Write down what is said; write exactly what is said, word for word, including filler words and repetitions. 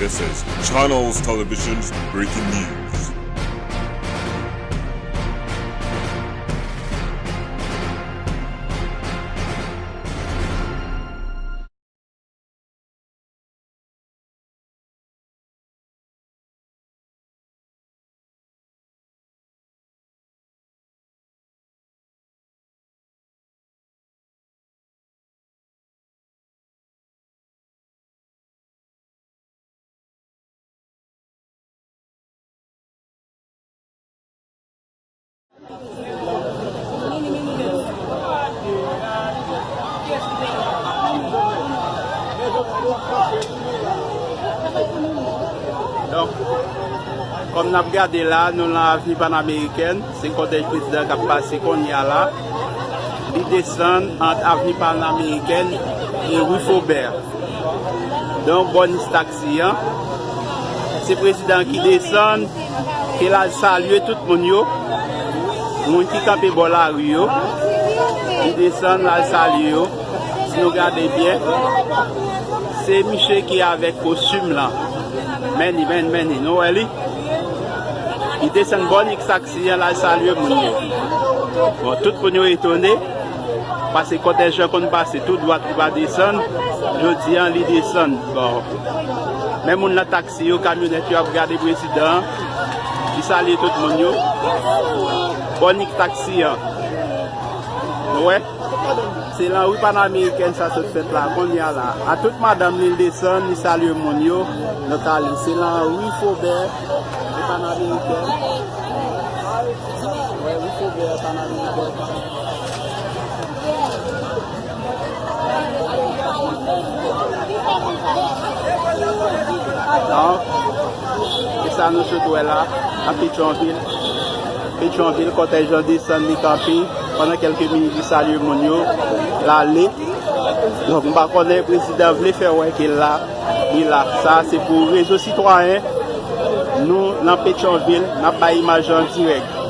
This is Channels Television's breaking news. Donk, kòm n ap gade la, nou nan Avni Panamerikèn, se kòtèj prezidan k ap pase kounye a la. Li desann ant Avni Panamerikèn e Rue Faubert. Donk, bò nis taksi an, se prezidan ki desann, ke l al salye tout moun yo. Moun ki kanpe bò lari yo, li desann, l al salye yo. Si nou gade byen, se misye ki avèk kostim lan. Men li, men, men li. Nou wè li? Li desann bò nis taksi an, l al salye moun yo. Bon, tout moun yo etone, paske kòtèj lan konn pase tou dwat, li pa desann. Jodi a, li desann. Bon. Men moun nan taksi yo, kamyonèt yo ap gade prezidan an. Li salye tout moun yo. Bò nis taksi an. Nou wè? Se lan ri Panamerikèn sa sot fèt la, kounye a la. A tout madanm li, l desann, li salye moun yo. Nou k ale. Se lan ri Fobè, ri Panamerikèn. Wè, ri Fobè, Panamerikèn. Donk, se sa nou sot wè la, nan Petyonvil. Petyonvil, kòtèj lan desann, li kanpe. Pandan kèlke minit, li salye moun yo, l ale. Donk, m pa konnen, prezidan vle fè wè ke l la, li la. Sa, se pou rezo sitwayen. Nou, nan Petyonvil, n ap bay imaj yo an dirèk.